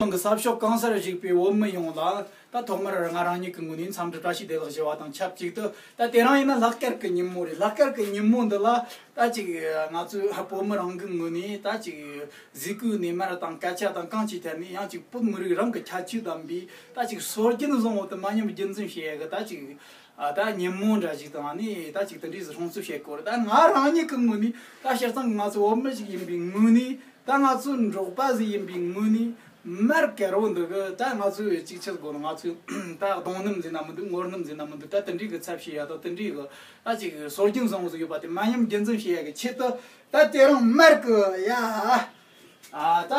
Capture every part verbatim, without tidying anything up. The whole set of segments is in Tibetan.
ཁོང་གི་ས་ཕྱོགས་གང་སར་བཞུགས་པའི་བོད་མི་ཡོངས་ལ་ད་ཐོག་མར་ང་རང་ཉིད་ཀྱི་ངོས་ནས་འཚམས་འདྲི་བཀྲ་ཤིས་བདེ་ལེགས་ཞུ་བ་དང་ཆབས་ཅིག་ཏུ། ད་དེ་རིང་ཡིན་ན་ལྷག་དཀར་གྱི་ཉིན་མོ་རེད། ལྷག་དཀར་གྱི་ཉིན་མོ་འདི་ལ་ད་ཅིག་ང་ཚོའི་བོད་མི་རང་གི་ངོས་ནས་ད་ཅིག་གཟིགས་སྐུའི་ནས་མར་དང་སྐད་ཆ་དང་གང་ཅིའི་ཐད་ནས་ཡང་ཅིག་བོད་མི་རིགས་རང་གི་ཁྱད་ཆོས་ལྡན་པའི་ད་ཅིག་སྲོལ་རྒྱུན་བཟང་བོ་དེ་མ་ཉམས་རྒྱུན་འཛིན་བྱེད་ཡ་གི་ད་ཅིག་ཨ་ད་ཉིན་མོ་འདྲ་ཞིག་དང་ནི་ད་ཅིག་དེ་འདྲའི་སྲུང་བརྩི་བྱེད་དགོས་རེད། ད་ང་རང་ཉིད་ཀྱི་ངོས་ནས་ད་སྤྱིར་བཏང་ང་ཚོ་བོད་མི་ཞིག་ཡིན་པའི་ངོས་ནས། ད་ང་ཚོའི་འབྲོག་པ་ཟིག་ཡིན་པའི་ངོས་ནས་མར་དཀར་བོ་འདི་གི་ད་ང་ཚོའི་ཅིག་ཆི་དགོས་ན། ང་ཚོའི་ད་རྡུང་སྣུམ་ཟེར་ན་མི་འདུག་ངོ་སྣུམ་ཟེར་ན་མི་འདུག་ད་དེ་འདྲའི་གི་ཚབ་བྱེད་ཡ་དང་དེ་འདྲའི་གི་ད་ཅིག་སྲོལ་རྒྱུན་བཟང་བོ་ཟིག་ཡོད་པ་དེ་མ་ཉམས་རྒྱུན་འཛིན་བྱེད་ཡ་གི་ཆེད་དུ། ད་དེ་རིང་མར་གི་ཡ་ཨ་ད་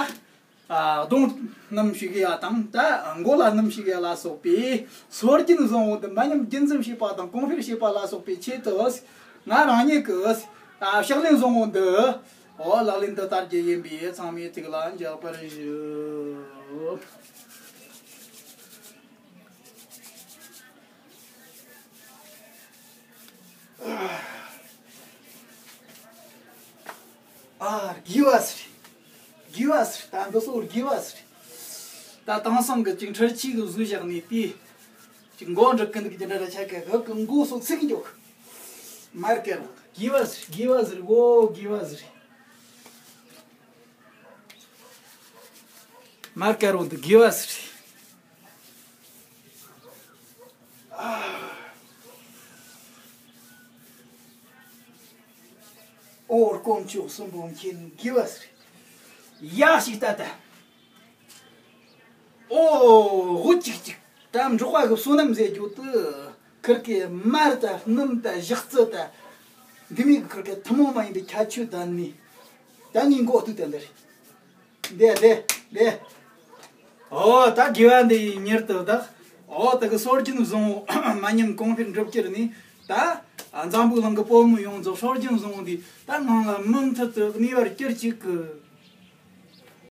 ཨ་རྡུང་སྣུམ་ཞིག་ཡ་དང་ད་མགོ་ལ་སྣུམ་ཞིག་ཡ་ལ་སོགས་པའི་སྲོལ་རྒྱུན་བཟང་བོ་འདི་མ་ཉམས་རྒྱུན་འཛིན་བྱེད་པ་དང་གོང་འཕེལ་བྱེད་པ་ལ་སོགས་པའི་ཆེད་དུ། ང་རང་ཉིད་ཀྱིས་ཨ་ཕྱག་ལེན་བཟང་བོ་འདི། འོ་ལག་ལེན་དུ་བསྟར་རྒྱུ་ཡིན་པས་ཚང་མས་ཐུགས་ལ་འཇགས་པར་ཞུ། ཨ་དགེ་བ་ཟེར། དགེ་བ་ཟེར། ད་འདི་ཚོ་དགེ་བ་ཟེར། ད་དེང་སང་གི་ཅིག་འཕྲུལ་ཆས་གི་བཟོས་བཞག་ནས་དེ་ཅིག་མགོ་འགྲིག་གི་འདུག་ཅི་འདྲ་འདྲ་ཆ་ག་གི་མགོ་སོགས་ཚིག་འགྱོ། མར་དཀར་བོ་དགེ་བ་ཟེར། དགེ་བ་ཟེར། འོ་དགེ་བ་ཟེར། མར་དཀར་བོ་འདི་དགེ་བ་ཟེར། ཨོ་དཀོན་མཆོག་གསུམ་པོ་མཁྱེན་དགེ་བ་ཟེར། ཡ་ཞིག་ལྟ་ལྟ། ཨོ་ཧུ་ཅིག་ཅིག་ད་འབྲོག་པ་གི་བསོད་ནམས་ཟེར་རྒྱུ་དེ། ཁིར་ཀའི་མར་དང་སྣུམ་དང་ཞག་རྩི་དང་། འདི་མིན་གི་ཁིར་ཀའི་ཐུན་མོང་མ་ཡིན་པའི་ཁྱད་ཆོས་ལྡན་ནི། ད་ངའི་མགོ་གཏུག་དང་འདིར། འདི་འདི་འདི། ཨོ་ད་དགེ་བ་འདི་ཡིས་མྱུར་དུ་བདག་ཨོ་ད་གི་སྲོལ་རྒྱུན་བཟང་བོ་མ་ཉམས་གོང་འཕེལ་འགྲུབ་ཀྱི་རེད་ནི། ད་འཛམ་བུ་གླིང་གི་བོད་མི་ཡོངས་རྫོགས་སྲོལ་རྒྱུན་བཟང་བོ་འདི་ད་ངང་ལ་མུ་མཐུད་དུ་གནས་པར་གྱུར་ཅིག་གི།